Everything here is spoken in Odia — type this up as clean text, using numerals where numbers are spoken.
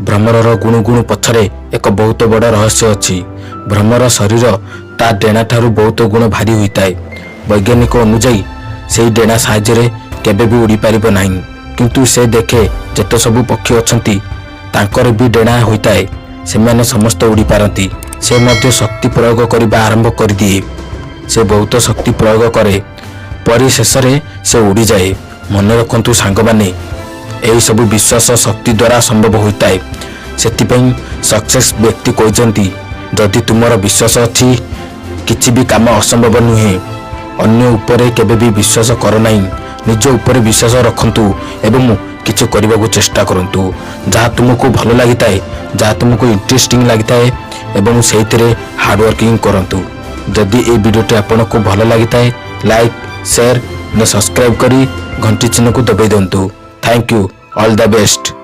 ଭ୍ରମରର ଗୁଣୁଗୁଣୁ ପଛରେ ଏକ ବହୁତ ବଡ଼ ରହସ୍ୟ ଅଛି। ଭ୍ରମର ଶରୀର ତା ଡେଣାଠାରୁ ବହୁତ ଗୁଣ ଭାରି ହୋଇଥାଏ। ବୈଜ୍ଞାନିକ ଅନୁଯାୟୀ ସେହି ଡେଣା ସାହାଯ୍ୟରେ କେବେ ବି ଉଡ଼ିପାରିବ ନାହିଁ। କିନ୍ତୁ ସେ ଦେଖେ, ଯେତେ ସବୁ ପକ୍ଷୀ ଅଛନ୍ତି, ତାଙ୍କର ବି ଡେଣା ହୋଇଥାଏ। ସେମାନେ ସମସ୍ତେ ଉଡ଼ିପାରନ୍ତି। ସେ ମଧ୍ୟ ଶକ୍ତି ପ୍ରୟୋଗ କରିବା ଆରମ୍ଭ କରିଦିଏ। ସେ ବହୁତ ଶକ୍ତି ପ୍ରୟୋଗ କରେ। ପରିଶେଷରେ ସେ ଉଡ଼ିଯାଏ। ମନେ ରଖନ୍ତୁ ସାଙ୍ଗମାନେ, ଏହିସବୁ ବିଶ୍ୱାସ ଶକ୍ତି ଦ୍ୱାରା ସମ୍ଭବ ହୋଇଥାଏ। ସେଥିପାଇଁ ସକ୍ସେସ୍ ବ୍ୟକ୍ତି କହିଛନ୍ତି, ଯଦି ତୁମର ବିଶ୍ୱାସ ଅଛି, କିଛି ବି କାମ ଅସମ୍ଭବ ନୁହେଁ। ଅନ୍ୟ ଉପରେ କେବେ ବି ବିଶ୍ୱାସ କର ନାହିଁ। ନିଜ ଉପରେ ବିଶ୍ୱାସ ରଖନ୍ତୁ ଏବଂ କିଛି କରିବାକୁ ଚେଷ୍ଟା କରନ୍ତୁ, ଯାହା ତୁମକୁ ଭଲ ଲାଗିଥାଏ, ଯାହା ତୁମକୁ ଇଣ୍ଟରେଷ୍ଟିଂ ଲାଗିଥାଏ ଏବଂ ସେଇଥିରେ ହାର୍ଡ଼ୱାର୍କିଂ କରନ୍ତୁ। ଯଦି ଏହି ଭିଡ଼ିଓଟି ଆପଣଙ୍କୁ ଭଲ ଲାଗିଥାଏ, ଲାଇକ୍, ସେୟାର, ସବସ୍କ୍ରାଇବ୍ କରି ଘଣ୍ଟି ଚିହ୍ନକୁ ଦବାଇ ଦିଅନ୍ତୁ। Thank you, all the best.